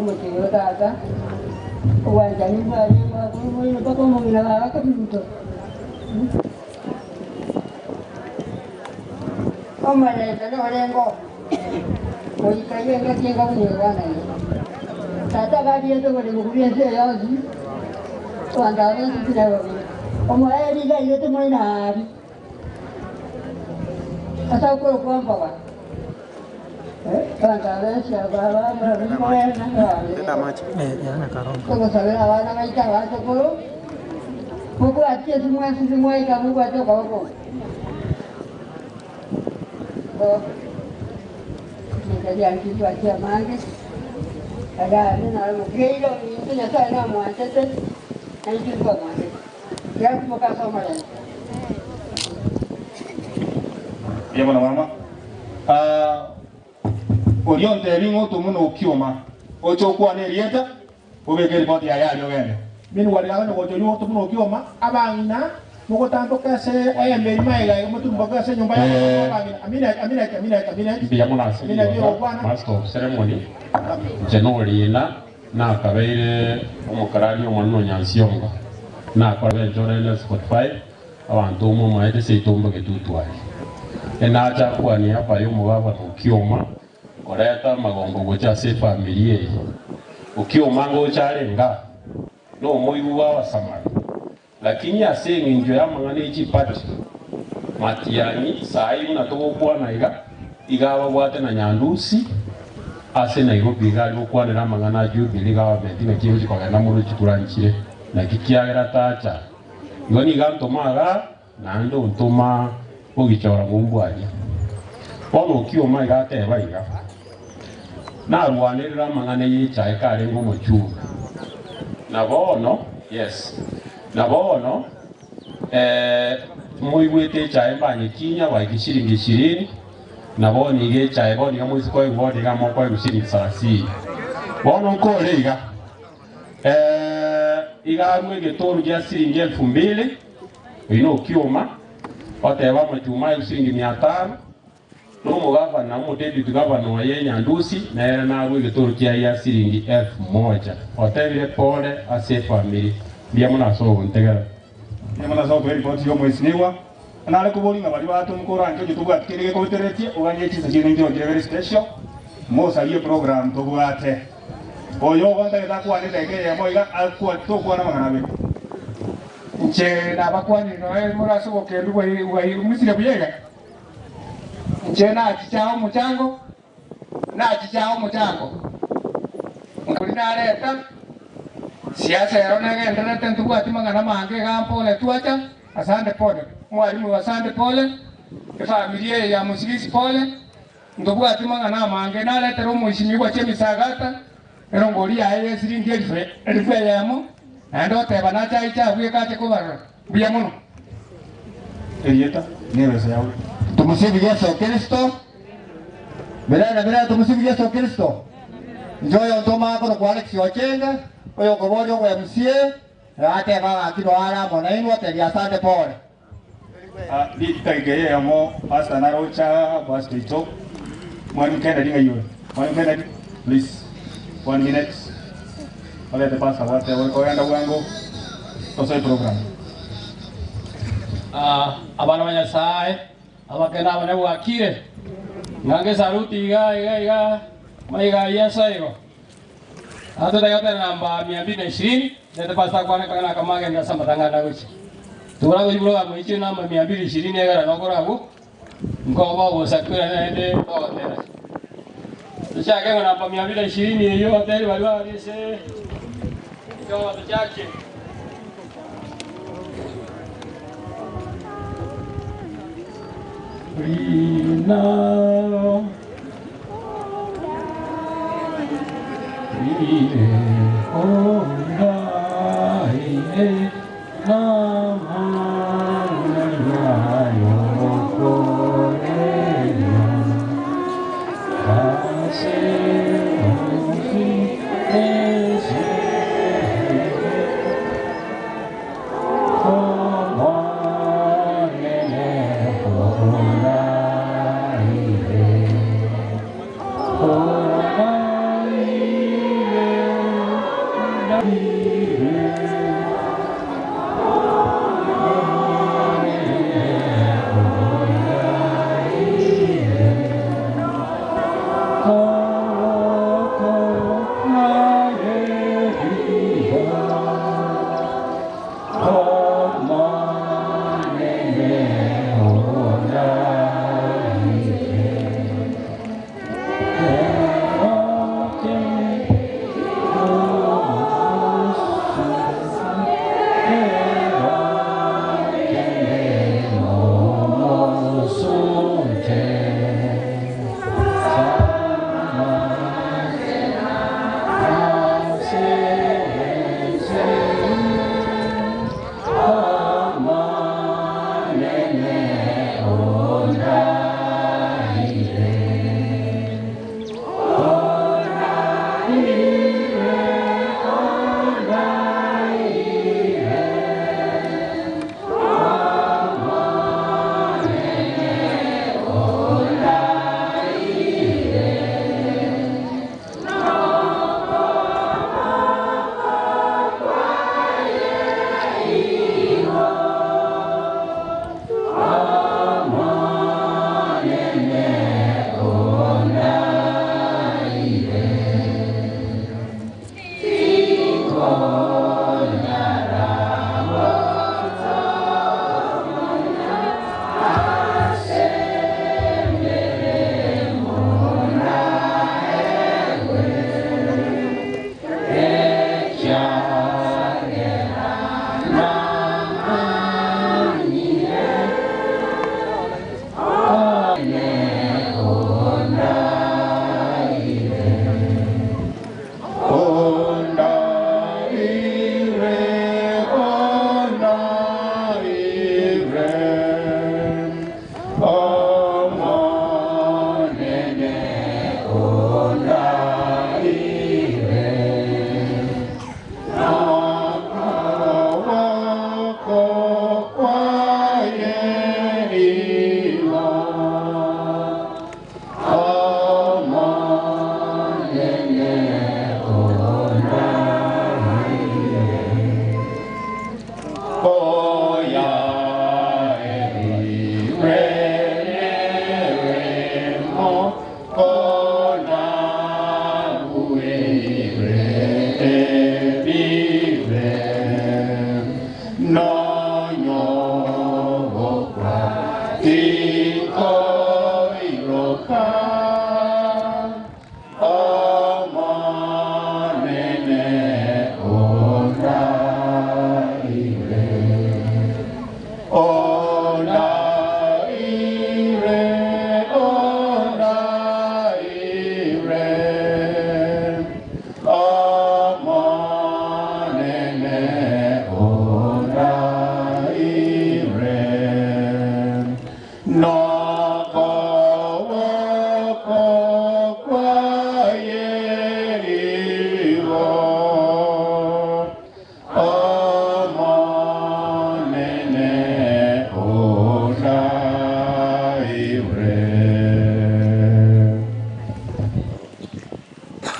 Omochie oyo tata, obwanchani bwarenge oboino mpaka omong'ina baba kemunto. Omorembe norenge oo, goika iga engaki enga buna eye bono iga. Tata agariete oboremo korwa ense eye yonsi, abanto aba bonsi tinababuya. Omoerio iga airete moino aaria, ase akorokwa mboga. Abanto aba bonsi Togosabera abana baito abachokoro, mobwatie ase mwensi mwaika mobwate okoboko oko. Rinka rianche ribwatie amange, agare naro mokeire ominto Nyasae namwanchete, na intwe ntwamwanchete. Tiga timoke ase omorembe. Mbuya mono mama. Ah, oria ontebi ng'a otomwe nokioma, oche okwane erieta, obeke eripoti yaye aria ogende. Meanwhile abana gocha oyio otomwe nokioma, abang'ina mogotamboka ase emeri magega iga moturumboke ase enyomba ya Eh. abang'ina. A minute, a minute, a minute, a minute. Mbuya mono ase A minute riroba, ogokwana. Master of Ceremony, inche norina nakabeire omokarani omonene o Nyansiongo, nakora benchore NS 45, Abanto momaete seito mbagetutwe aria. Enacha akwanie apa y'omogabana Okioma koreta amagongo gocha ase efamiri eye. Okioma ngocha are nga nomoigwa bw'abasamari, lakini ase eng'encho y'amang'ana e chipati, Matiang'i saii buna togokwana iga, iga ababwate na Nyandusi ase Nairobi iga aria gokwanera amang'ana a Jubilee government naki egochi kogenda morochi kuranchire naki kiagera tacha Igo nigo antoma igaa, naende ontoma gogichora ng'umbu aria. Bono okioma iga ateba iga, Narwanerire amang'ana y'echae karenge omochumbe, na bono, yes, na bono eh, moigwete echae mbanyekinya goika eshiringi ishirini, na bono iga echae bono iga moise koigwa bono iga mokoigwa shiringi sarasini. Bono nkore iga. Iga arue egetoru gia siringi elfu mbili, oyio nokioma, otebe amachuma aye siringi mia tano, na omogavana, omodeputy gavana oye Nyandusi, nere narue egetoru kiaye gia siringi elfu moja. Otebire pole ase efamiri. Mbuya mono ase ogontegerera. Mbuya mono ase okoa eripoti y'omoisinigwa. Nare koboria ng'a baria batomka oranche onye tobwati kende gekobetereretie, oganye chinsa chiaino inchero chire very special, mosarie eprogram tobwate. Oyo ogontagete akwane edageka eyemo iga akwane, tokwana amang'ana abere. Inche nabakwanire nonya more ase obokendu bwa Misiri buya iga. Inche nachiche ao omochango, nachiche ao omochango, nkori nareta siasa ero negendererete ntobwati mang'ana mange iga mpole twacha, asante pole, mwalimu asante pole, efamiri eye ya Musigisi pole. Ntobwati mang'ana amange, naretere omoisimigwa chi'emisagata, erongori yaye y'esiringi elifu eyemo, naende oteba nache aiche abweke ache kobarora. Mbuya mono. Erieta nebesa yawe. Tumusifu Yeso Kristo. Mirene mirene tumusifu Yeso Kristo. Inche oyonto omanye korokwa Alex Ochenge, oyokoboria obo MCA, nateba gaki noyo are amo nainwe otebia asante pole. Ritageka eyemo pastor narocha pastor oito mwalimu Kennedy ng'ai ore? Mwalimu Kennedy please one minute orete pastor gwateba ore kogenda bwango tosoe program. Abana ba Nyasae, abake na abane bwakire, ng'ange esaruti iga iga iga maiga ayio ase igo. Atotake gotera namba mia mbili na ishirini, nete pastor akwane kang'ana akamo agende ase amatang'ana agochia. Tobora gochia program ichire namba mia mbili ishirini egera nokora abwo, nkoba ogosakwera naende togotera. Tochake ng'a namba mia mbili na ishirini eyio bateri baria bare ase ekioma tochake. Rina.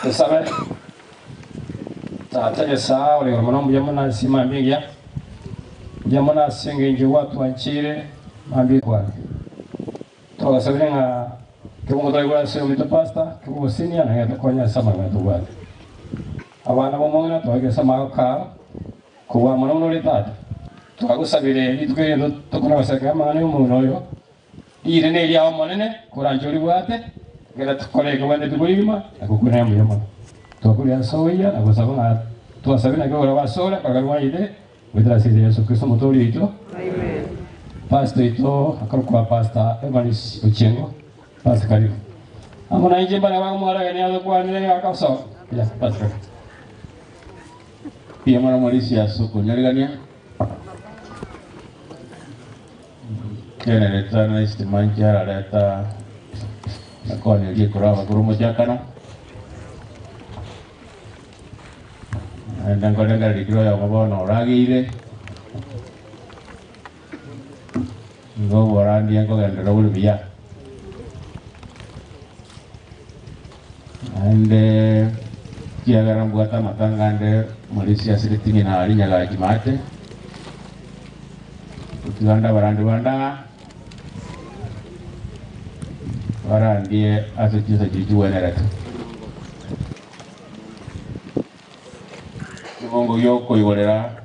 Tusabe. Tata Nyasaye ore igoro mono mbuya mono ase mambia egiya, mbuya mono ase engencho gwatwancheire mambia kwane. Twagasabire ng'a kebungo twaigure ase ominto pastor, kebungo senior na getokonye ase amang'ana tobwate. Abana b'omong'ina twaigure ase amagoko ao, kobua mono buna ore tata. Twagosabire rituko eri tokona gosekia amang'ana y'omong'ina oyo, Riire neria Omonene, koranche oribwate, ekero tokore ekegwenereti korigima na gokwana mbuya mono. Twakoria ase obuya na gosaba ng'a twasabe naki obororo bw'asore korokana bwaite goetera ase inse Yeso Kristo Omotoori oito. Pastor oito akorokwa Pastor Evans Ochiengo. Pastor karibu. Amo nainche mbare bakomwaragania atokwanere agasoka. Yeah, Pastor. Mbuya mono Morisia ase okonyarigania. Generator na esitima nchiarareta nakoneria ekero abakoro omochakano. Naende nkorengereria kera oyomo bono orageire, nigo oborandia nkogenderera bore buya. Naende. Ekiagera mbwate amatanga ande Malaysia ase riting'ina aria Nyagachi maate, gotiga ande abarandi bande aa, barandie ase chinsa chiria chigwenerete. Ekebungo gi'okoigorera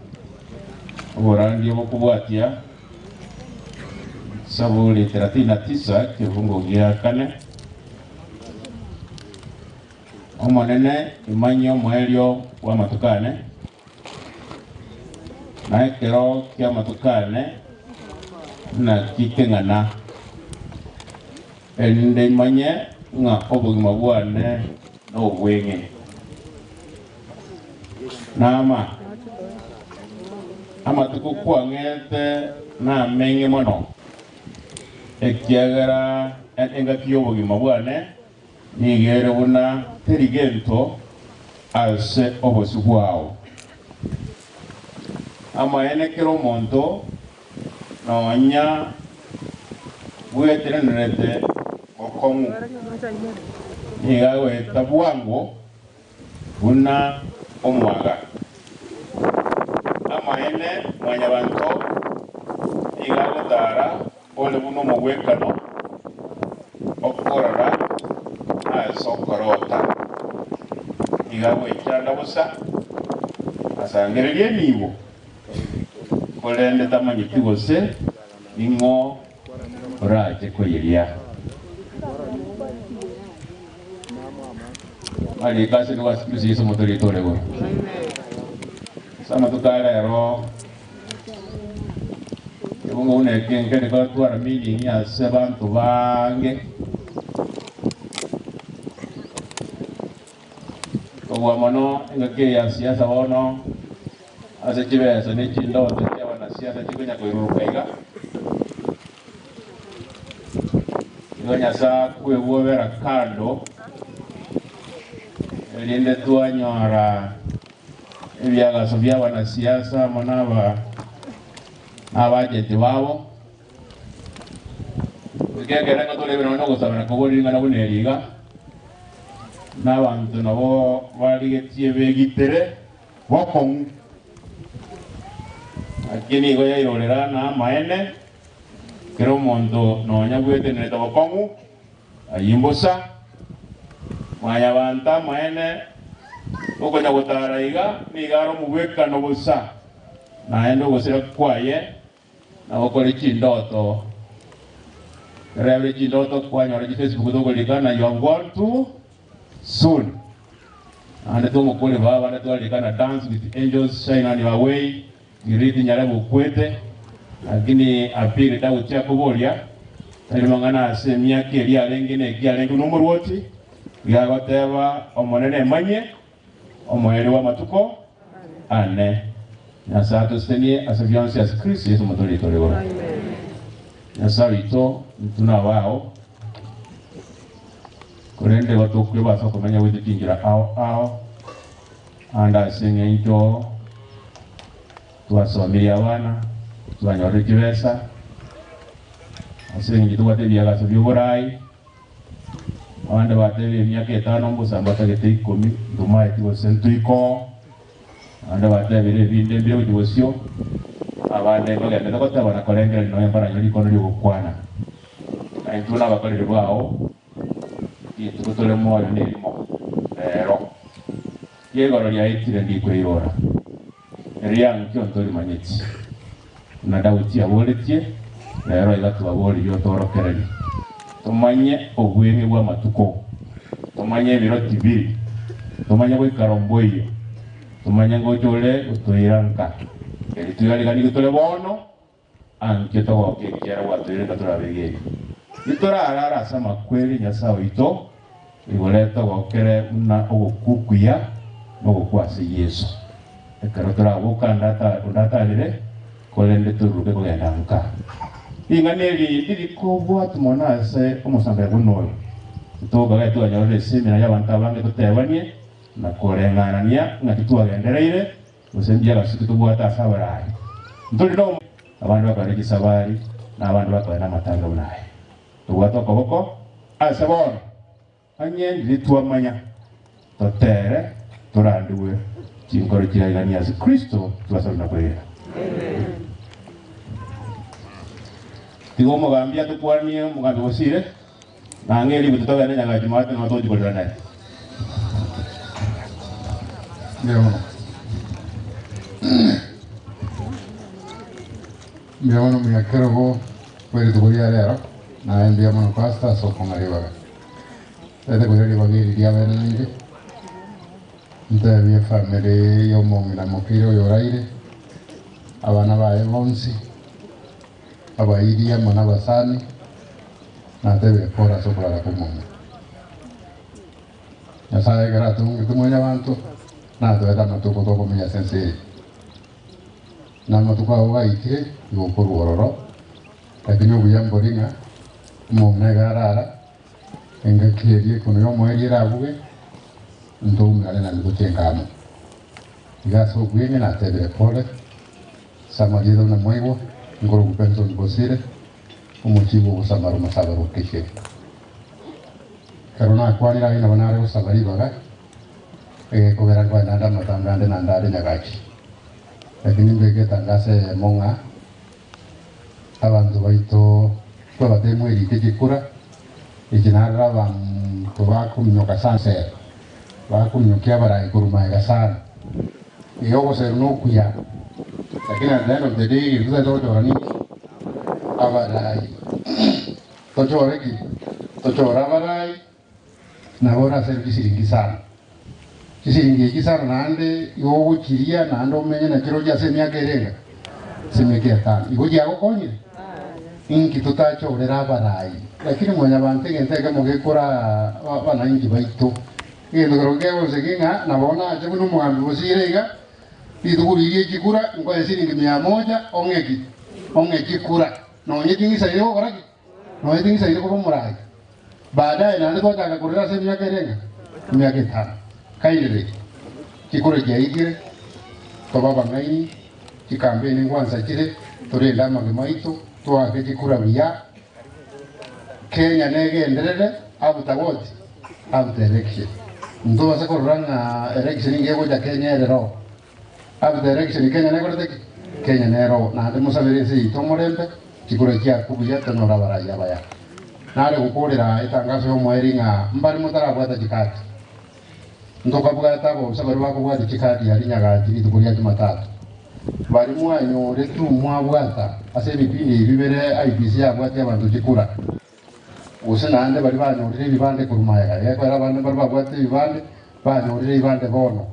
oborandia bokobwatia, Saburi 39, ekebungo gia kane. Omonene, imanyie omoerio bw'amatuko ane, na ekero ki'amatuko ane naki keng'ana, erinde imanye ng'a obogima bwane nobweng'e. Naama, amatuko kwang'ete nameng'e mono, ekiagera engaki y'obogima bwane Nigo ere buna teri gento ase obosio bwao. Amaene kera omonto nonya bwetenenerete bokong'u, nigo agoeta bwango buna omwaga. Amaene mwanyabanto nigo agotara ore buna omogwekano okorora ase okorota, nigo agwechanda bosa, asangererie enibo, korende tamanyeti gose ning'o orache koyeria. Mariko ase nigo ase Kristo Yeso omotoria oito ore igoro. Ase amatuko a rero, ekebungo buna eke nkeri gotwara meaning ase abanto baange, kobua mono engaki eye ya siasa bono, ase chibesa ne chindoto chia abanasiasa chikonya koiruruka iga. Igo Nyasae akwegwobera kando, erinde twanyora ebiagaso bi'abanasiasa amo nabacheti babo. Goika ekero nigo torebe nonya nogosaba na koboria ring'ana buna eri iga, na abanto nabo barigetie begitere bokong'u. Naki nigo yairorera namaene, Kera omonto nonya bwetenerete bokong'u, ayio mbosa. Mwanyabanto amaene, okonya gotara iga nigo are omogwekano bosa, naende ogosira kwaye nagokore chindoto. Ekero yabeire chindoto kwanyora chifacebook tokorika na you have gone too soon. Naende tomokore baba abande twarika na dance with angels shine on your way. Ng'iriti nyare gokwete, lakini Abiri Daudi akoboria, tari mang'ana ase emiaka eria arenge na eki arenge buna omorwoti, iga agoteba, Omonene emanyie omoerio bw'amatuko ane. Nyasae atosesenie ase bionsi ase Kristo Yeso Omotoori oito ore igoro. Nyasae oito, intwe nabao, korende igo tokweba ase okomenya gwaito chinchera ao ao, Naende ase engencho twasomirie abana, twanyorire chibesa, ase engencho tobwate ebiagaso bi'oborai, abande batebire emiaka etano mbosa mbatagete ikomi, ntomaeti gose ntoikoo, abande batebire ebinde mbire gochia bosio, abande mbagenderete goteba na korengereria nonya mbaranyore rikono ri'ogokwana. Na intwe nabakoreri bao, Rituko tore moyo nerimo rero, ri'igoro riaetire ndikweirora, eriankio ntorimanyeti. Buna Daudi aboretie, rero iga twaboririe otorokererie, tomanye obweng'e bw'amatuko, tomanye ebiro tibiri, tomanye goikara omboiyo, tomanye ngocha ore gotoira nka. Eri twariganirie tore bono, Ankio togoke ekiagera gwatoire nga torabegeni. Titorarara ase amakweri Nyasae oito, igoro etogokere buna ogokwa okuya na ogokwa ase Yeso. Ekero toraboke ande onde atarire, korende toruruke kogenda nka. Ring'ana eri ndiri kobwatwa mono ase omosangererekano buna oyo. Titokaga twanyorire esemina y'abanto abange totebanie na koreng'anania ng'a titwagendereire Gose mbuya gasi titobwate ase abarai? Ntori nomo. Abande bakore chisabari, na abande bakore namatanga buna aya. Tobwate okoboko ase bono, onye ndiri twamanya, totere. Torandigwe chinkoro chiraiganie ase Kristo twasabe na kwegena. Tiga omogambi atokwanie, omogambi Bosire, na ang'e ributo togende Nyagachi maate nabo togochia korera naye. Mbuya mono. Mbuya mono omonyakerogo bwe rituko ria rero, naye mbuya mono Pastor ase okong'a ribaga. Tete koira ribaga eri riabeene nainche, ntebie efamiri ya omong'ina mokeire oyo oraire, abana baye bonsi, abairi amo na abasani, natebire pole ase okorara kwa omong'ina. Nyasaye ekero atongete mwanyabanto, natoete amatuko tokomenya ase ense eye. Na amatuko ao gaikire, igo okorwa ororo, lakini obuya mbori ng'a omong'ina iga arara, Engaki eria ekono y'omoerio erabuge, ntoumerane naende gochia engano. Iga ase obweng'e natebire pole, ase amarieta buna mwaigwa, nkorokwa Benson Bosire, omochibu ogosamara omosabaro o Kishiri. Ekero nakwanire ayio nabo nare gosaba ribaga, egekogera nkoenda ande amatanga ande naende are Nyagachi. Lakini mbeke etangaso eyemo ng'a Abanto baito twabateemwa erike chikura echi naroro abanto bakominyoka sana sera, bakominyokia abarai korwa magega sana. Iga ogoserwa nokuya, lakini at the end of the day egento totagete gochora ninki? Abarai. Tochore ki? Tochore abarai Nabo oraserwe chisiringi isano. Chisiringi echi isano naende igo ogochiria naende omenye nachirochio ase emiaka ere enga? Ase emiaka etano. Igo chiagokonyire? Inki totachorere abarai? Lakini mwanyabanto egento ekemo gekora abanainchi baito, egento kerokio kegonseki ng'a nabo nache buna omogambi bosire iga, rituko riria chikura nkoe siringi mia moja ong'e ki? Ong'e chikura. Nonye ting'isaire gokora ki? Nonya ting'isaine koba omoraai. Baadaye naende twachaka korera ase emiaka ere ng'a emiaka etano. Kairire, chikura chiaikire, tobe abang'aini, chikampeni ngwansa chire, torende amagima aito, toake chikura buya, Kenya negenderere after what? After election. Ntobase korora ng'a election nigo egocha Kenya ere roho. After election Kenya nekorete ki? Kenya nero naende mosabere ense yaito omorembe, chikura chiakwe buya tonyore abarai abaya. Nare gokorera etangaso yomoerio ng'a mbare motarabwata chikadi. Ntokabwate abobisa baria bakobwata chikadi aria Nyagachi rituko ria Jumatatu. Baria mwanyoretwe mwabwata ase ebipindi ebi bibere IEBC yabwatia abanto chikura. Gose naende baria banyorire ebibande korwa magega, egekoera abande mbaria babwatete ebibande banyorire ebibande bono.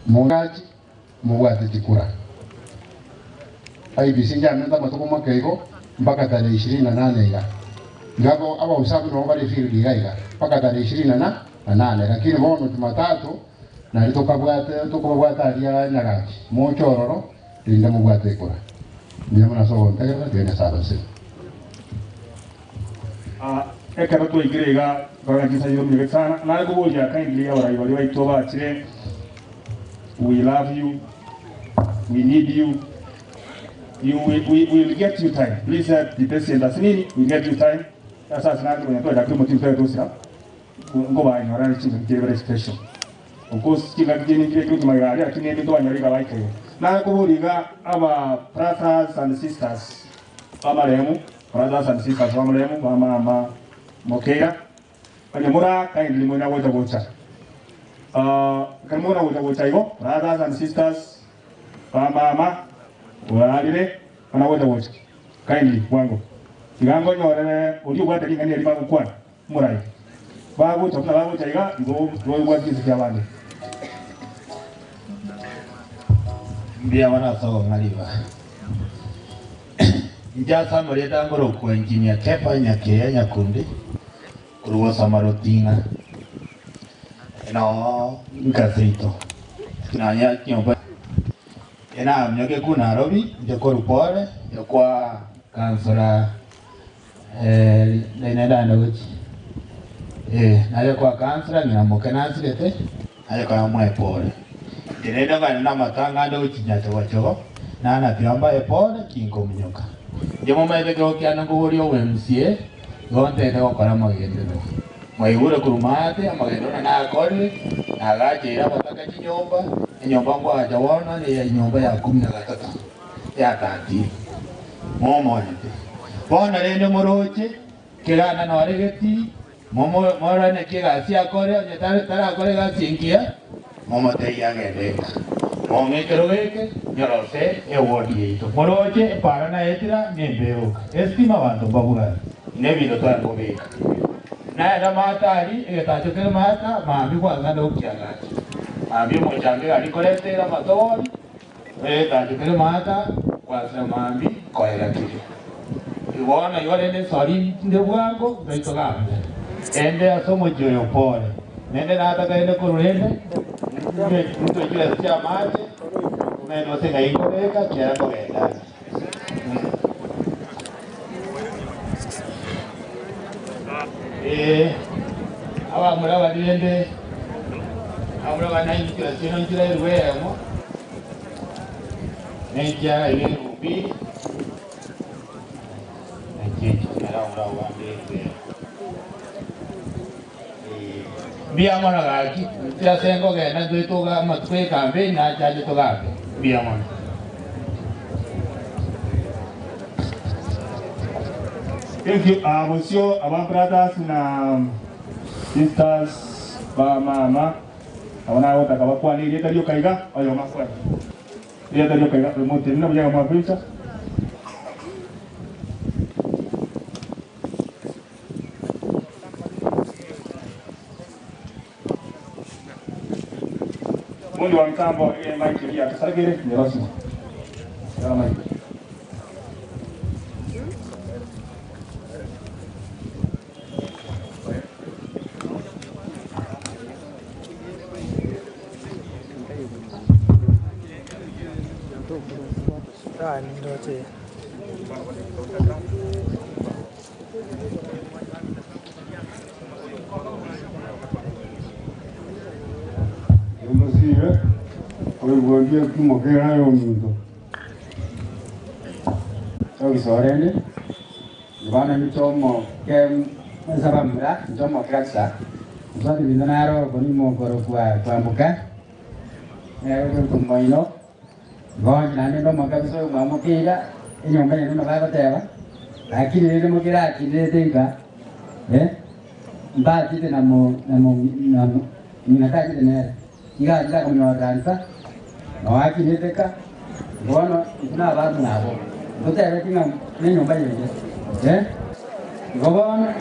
Mogachi mobwate chikura. IEBC nchiamete amatuko make igo mpaka tarehe ishirini na nane iga. Iga abo abaofisa abwo nabo bare field iga iga mpaka tarehe ishirini na na nane lakini bono Jumatatu nari tokabwate tokobabwata aria Nyagachi moche ororo rinde mobwate ekura. Mbuya mono ase ogontegerera tiga Nyasaye abasesenie. Ekero twaikire iga, nkarora chinsa chiria ominyoke sana, nare koboria kindly abarai baria baito bachire, we love you, we need you, you we, we will get you time, please be patient asinini, we get you time, ase ase nare konya twachakire omotienyi tware tosira, nkobanyora are chingaki chire very special. Of course chingaki chiaino nchire chire magega aria, lakini ebinto banyora iga baika igo. Nare koboria iga aba brothers and sisters bamaremu, Brothers and sisters bamoremu ba mama mokeira onye mora kindly moina gocha gocha ekero mona gocha gocha igo brothers and sisters ba mama orarire ona gocha gocha kindly bwango tiga ngonyorere oria obwate ring'ana eri bagokwana omorai bagocha buna bagocha iga igo tobwate chinse chiabande. Mbuya mono ase okong'a ribaga. Inche ase amarieta nkorokwa Engineer Kefa Nyakeya Nyakundi korwa gosoma Roting'a noo nka seito nonya nyomba enamioke ku Nairobi inche korwa pore kwa councillor naende gochia naye kwa councillor ng'ina moke nasirete naye komoe pore. Inche rende nkogenda namatanga ande gochia Nyachogochogo nana tiga mbae pore kinkominyoka. Inche momaete ekero kiane nkoboria obo MCA igo ntagete gokora amagenderero. Mwaigure korwa maate, amagendo one nakorire, nagacheire abataka chinyomba, enyomba nkoagacha bono neya enyomba ya kumi na gatato yatatire. Momonyete. Bono rende moroche, keganda nore getii, momorore naki egasi akore, onye tarakora egasi engiya, momotebie agende nka. Mong'e ekerogo eke, nyorose ewodi yaito. Moroche epaara naetira nembe egoka. Esitima abanto mbabwate, nebinto tware kobeka. Naende amato aria, egetacho kere maata, mambia gwang'ana gokiagacha. Mambia omochango egari koretera amatobori, egetacho kere maata, gwasira mambia koera kere. Bono igo rende ensori inde bwango, ngai togambe. Ende ase omochie oyo pore. Naende natakaine korwa rende, ntwe chibesa chi'amache, omanyete gose ng'ai nkobeka, kiagera nkogenda ande. Ee, abamura baria rende, abamura baria nainchera chiino nchera erue eyemo, na ekiara iga erumbi, na chiencho nere abamura abwo bande erue eyemo. Ee, mbuya mono gaki, inche ase nkogenda ntwe toga amatuko y'ekampeni nache ache togambe. Mbuya mono. Thank you. Bosio aba brothers na sisters ba mama abo nagotaka bakwane erieta rioka iga oyomo akwane erieta rioka iga omotenena buya iga mwapreacher. Mundi wa mtambo ege mic eria tusagere nyerosi. Yara mic. Omosire oigwandie kimokera aye ominto. Togisorende, bono inche omoke ense abamura, inche omoke kabisa, mosubati ominto naro okorima okorokwa kwamboka, nere okorokwa moino. Bono naende nde omoke kabisa oyo mwamoke iga, enyomba eyende buna bagoteba, lakini rende mokerakinete nka, eh, mbachete na mo na mo na mo ng'ina tachete nere, iga achete akomonyorera nsa, noo akinete ka, bono intwe na abamwabo, ntotebeti ng'a nenyomba yende, eh. Igo bono,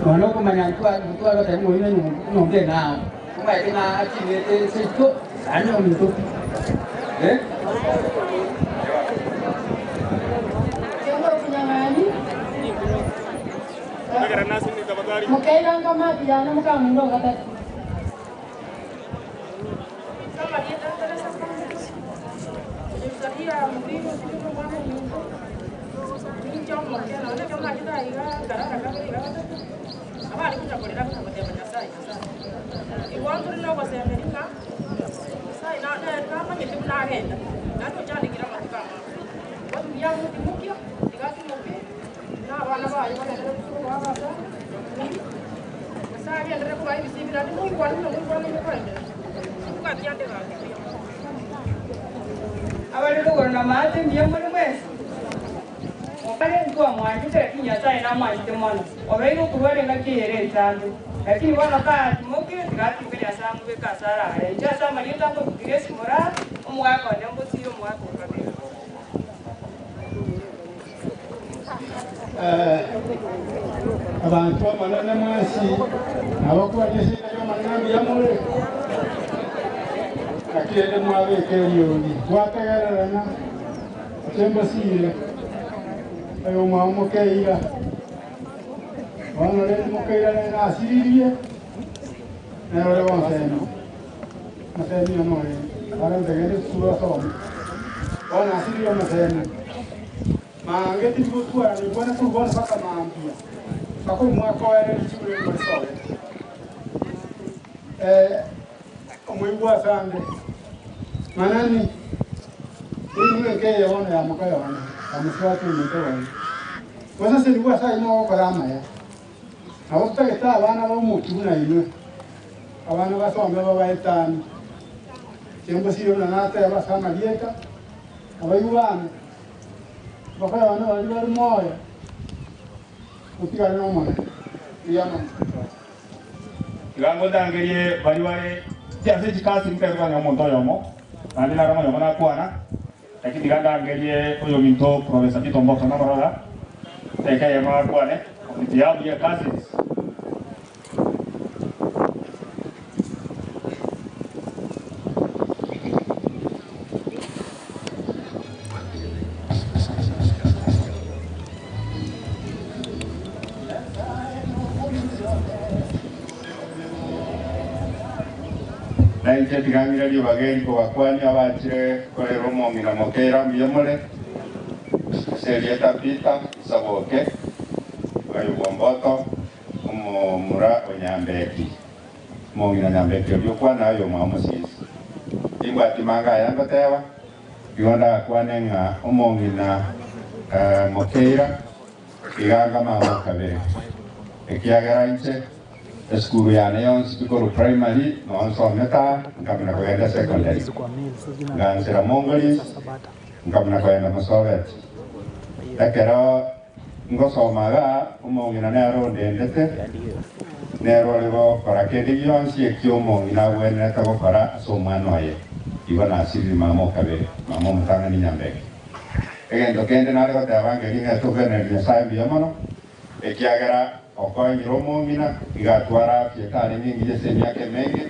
nonya okomanya ntwa ntware goteba ng'a oyio nenyomba eng'ao, omanyete ng'a akinete seito naende ominto pi, eh. Mokairanga mabi yane mokamunda ogatato. Abare rogoro na maate mbuya more mwensi? Mokare ntwamwanchete, lakini Nyasae namwanchete mono. Obeire okorwara engaki eye ere entambe. Lakini bono kaatimokire, tiga atimoke Nyasae amobeke ase arare. Inche ase amarieta akorukia Yesu morare, omogaka one mbosire omogaka o kabere. Abanto amanene mwensi, nabakwanie ase erieta ri'Omonene mbuya more? Naki rende mwabeka eriogi, twategererana, inche mbasiire, oyomwabo mokeira. Bono rende mokeira nere nasiririe, nere ore gonsemi, omosemi one orenge, arente gende esukuru asome. Bono nasiririe omosemi. Mange tindi gotwara ninkwane korwa bono mpaka mambia, mpaka omwaka oere richibu riaino risoete. Eh, omoigwa asande, Manani, inwe enka eye bono ya moka yone, ya mosubati ominto bono. Gose ase ribwo ase ayio mogokora amaya. Nabo totagete abana b'omochie buna inwe, abana basome babaetanie. Inche mbosire buna nateba ase amarieta, abaigwa bane, abakoyo bane baria bare moyo, motigare n'Omonene. Mbuya mono. Tiga ngotangerie baria bare chiase chikasi nkairwe kanya omonto oyomo, naende naro omonyomo nakwana, lakini tiga ndangerie oyominto Professor Tito Mboka namorora, edageka eyemo akwane on behalf ye cousins. Na inche tiga ng'ire ribaga eri kobakwania abachire korera omong'ina mokeira mbuya more, ase erieta Peter Isaboke, oyo bw'Omboto, omomura o Nyambeki, omong'ina Nyambeki oria okwana oyo omwabo Mosisi. Timbwati manga aya ngoteba, igo ndakwane ng'a omong'ina mokeira Iga nkamama kabere, ekiagera inche esukuru yane yonsi pi korwa primary noo nsomete aa nkamana kogenda secondary, nkaanchera Mongolis nkamana kogenda Mosobeti. Ekero ngosoma igaa omong'ina nere ondendete, nere ore gokora kende gionsi ekio omong'ina agwenerete gokora ase omwana oye, igo nasirire mama okabere, mama omotang'ani Nyambeki. Egento kende nare goteba ngeria ng'a tobenerie Nyasae mbuya mono, ekiagera okoenyire omong'ina iga atwara afya etarenge engiya ase emiaka emenge,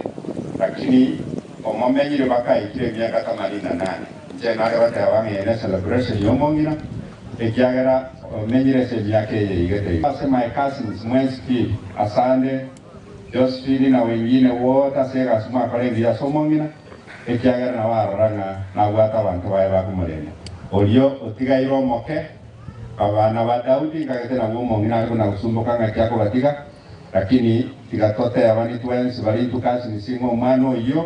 lakini omomenyire mpaka aikire emiaka themanini na nane. Inche nare goteba ng'a eye ne celebration y'omong'ina, ekiagera omenyire ase emiaka eye eigete iga. Ase my cousins mwensi pi, asande, Josephine na wengine wote ase egasi mwakora engiya ase omong'ina, ekiagera nabo arora ng'a nabwate abanto baye bakomorenda. Oria otigaire omoke, abana ba Daudi, nkagete nabwo omong'ina are buna gosumboka ng'aki akobatiga, lakini tiga totebani twensi baria intwe cousins ng'a omwana oyio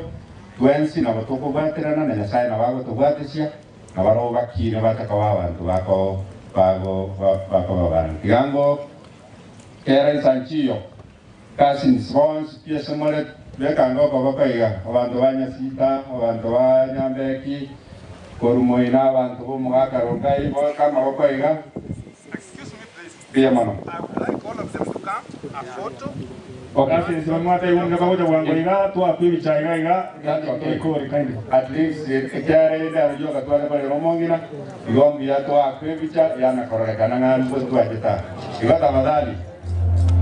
twensi nabo tokobwaterana na Nyasaye nabo agotobwatesia, na barobwo bakine bache koba abanto bako bago bakoba abana. Tiga ngo kera ensanchiyo. Cousins bonsi pi ase more bekange okoboko iga, abanto ba Nyasita, abanto ba Nyambeki, korwa moino abanto b'omogaka Rongai, boka amaboko iga. Mbuya mono. Cousins bamwate igo onde bagocha bwango iga, twakwa ebicha iga iga, toikore kindly. At least ekiagera ende aro rioka tware korera omong'ina, igo mbuya toakwe ebicha yana kororekana ng'a mbwe twachete aa. Igo tafadhali.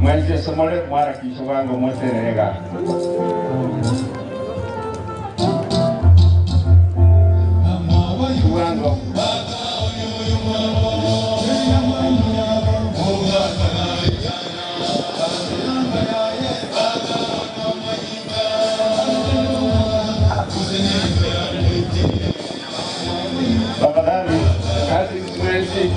Mwensi ase more mwarakishe bwango motenene igaa. Bwango. Tafadhali cousins mwensi.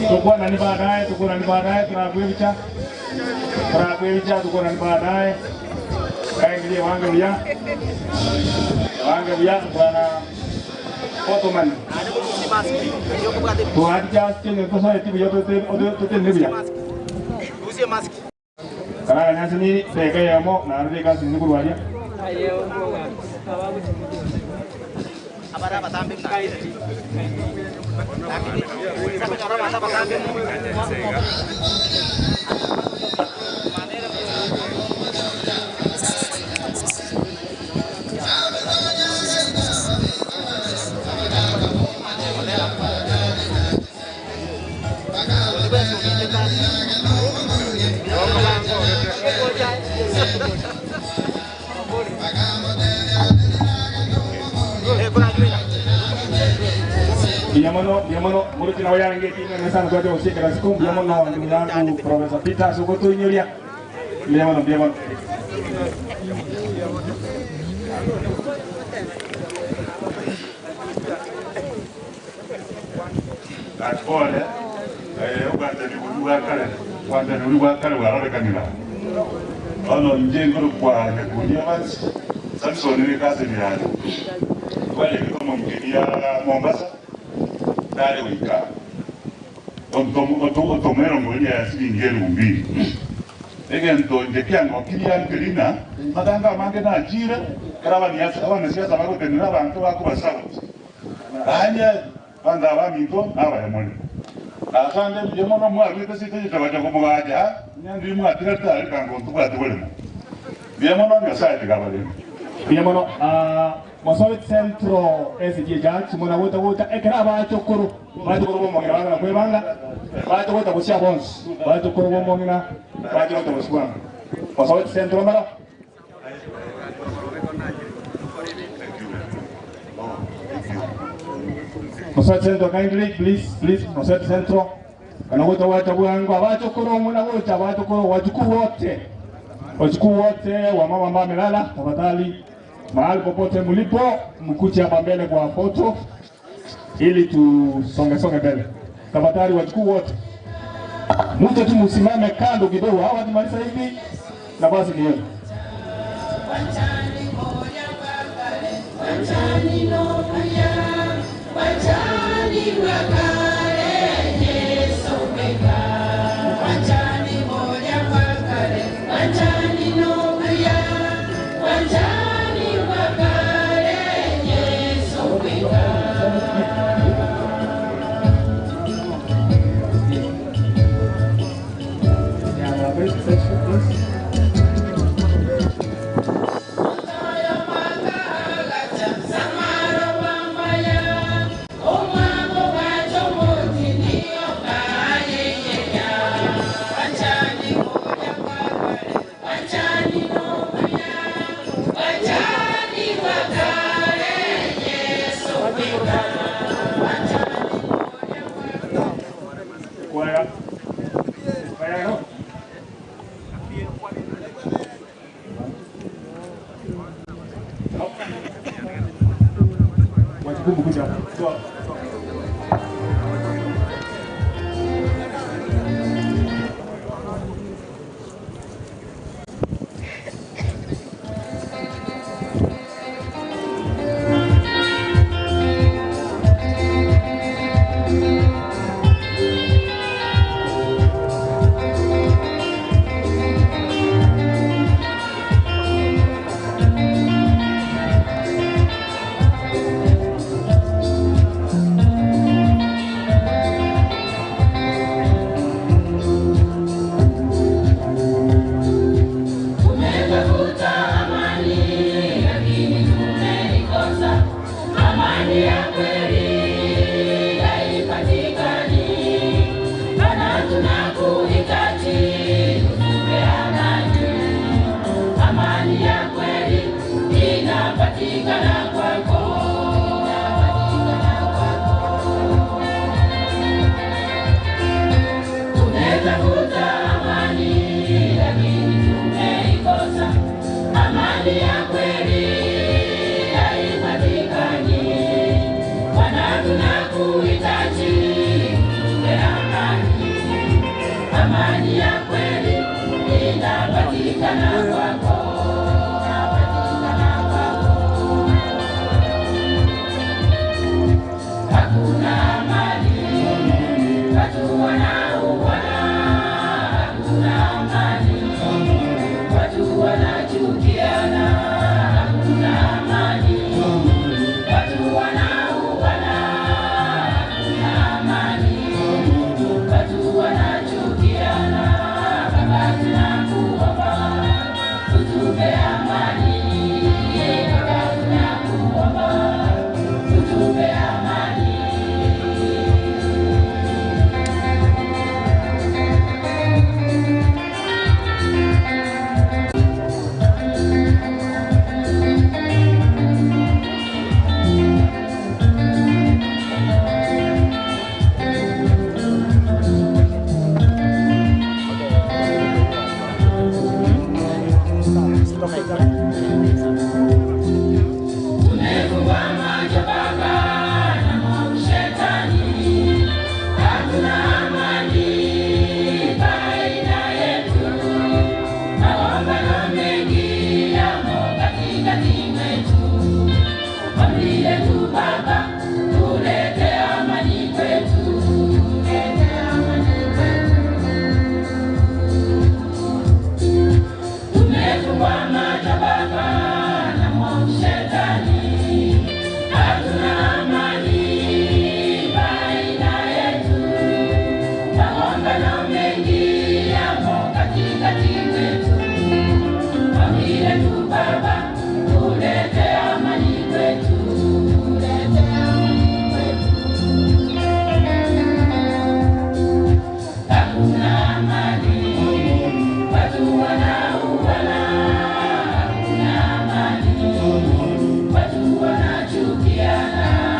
Tukwanani baadaye, tukwanani baadaye, turakwa ebicha, turakwa ebicha, tukwanani baadaye. Kaingirie wange buya, wange buya bwana Ottoman. Twaticha chenye tosoeti buya totende buya. Karaga nyasi ni teke yemo na rika sisi kurwaria. Mbuya mono, mbuya mono, moroche nabo yarenge ekiina ime sana twacha gosiekera isiko, mbuya mono ndugu yangu Professor Peter ase ogotoinyoria. Mbuya mono, mbuya mono. Akore obwanchani boria bwa kare, obwanchani boria bwa kare bwarorekanire aa. Bono inche nkorokwa Nyakundi Evans, Samson ne cousin yane, twarenge komominyokia Mombasa, nare goika otoma erongori ya siringi elfu mbili. Egento inche kiangokirie nkeri ng'a matanga amange nachire, ekero abanasiasa bagotenena abanto bakobasaboti. Aye abanto abaminto nabaya more. Asande mbuya mono mwaruete ase ekenyoro bacha komogacha, onye ndiri mwatigarete are kango ntobwate boremo. Mbuya mono Nyasae tiga abarende. Mbuya mono Mosoit Central SDA Church muna gocha gocha ekero abachokoro bachokoro bomong'ina bagana kwebanga bache gocha gosia bonsi bachokoro bomong'ina bache gocha gosia bwango Mosoit Central mara. Mosoit Central kindly please please Mosoit Central kana gocha gwacha bwango abachokoro muna gocha abachokoro wajukuu wote wajukuu wote wa mama ambao amelala tafadhali mahali popote mlipo mkuje hapa mbele kwa foto ili tusonge songe mbele tafadhali wajukuu wote muje tu msimame kando kidogo hawa wakimaliza hivi nafasi ni yenu. Tumetafuta amani lakini tumeikosa. Amani ya kweli haipatikani. Bwana tunakuhitaji, utupe amani. Amani ya kweli inapatikana.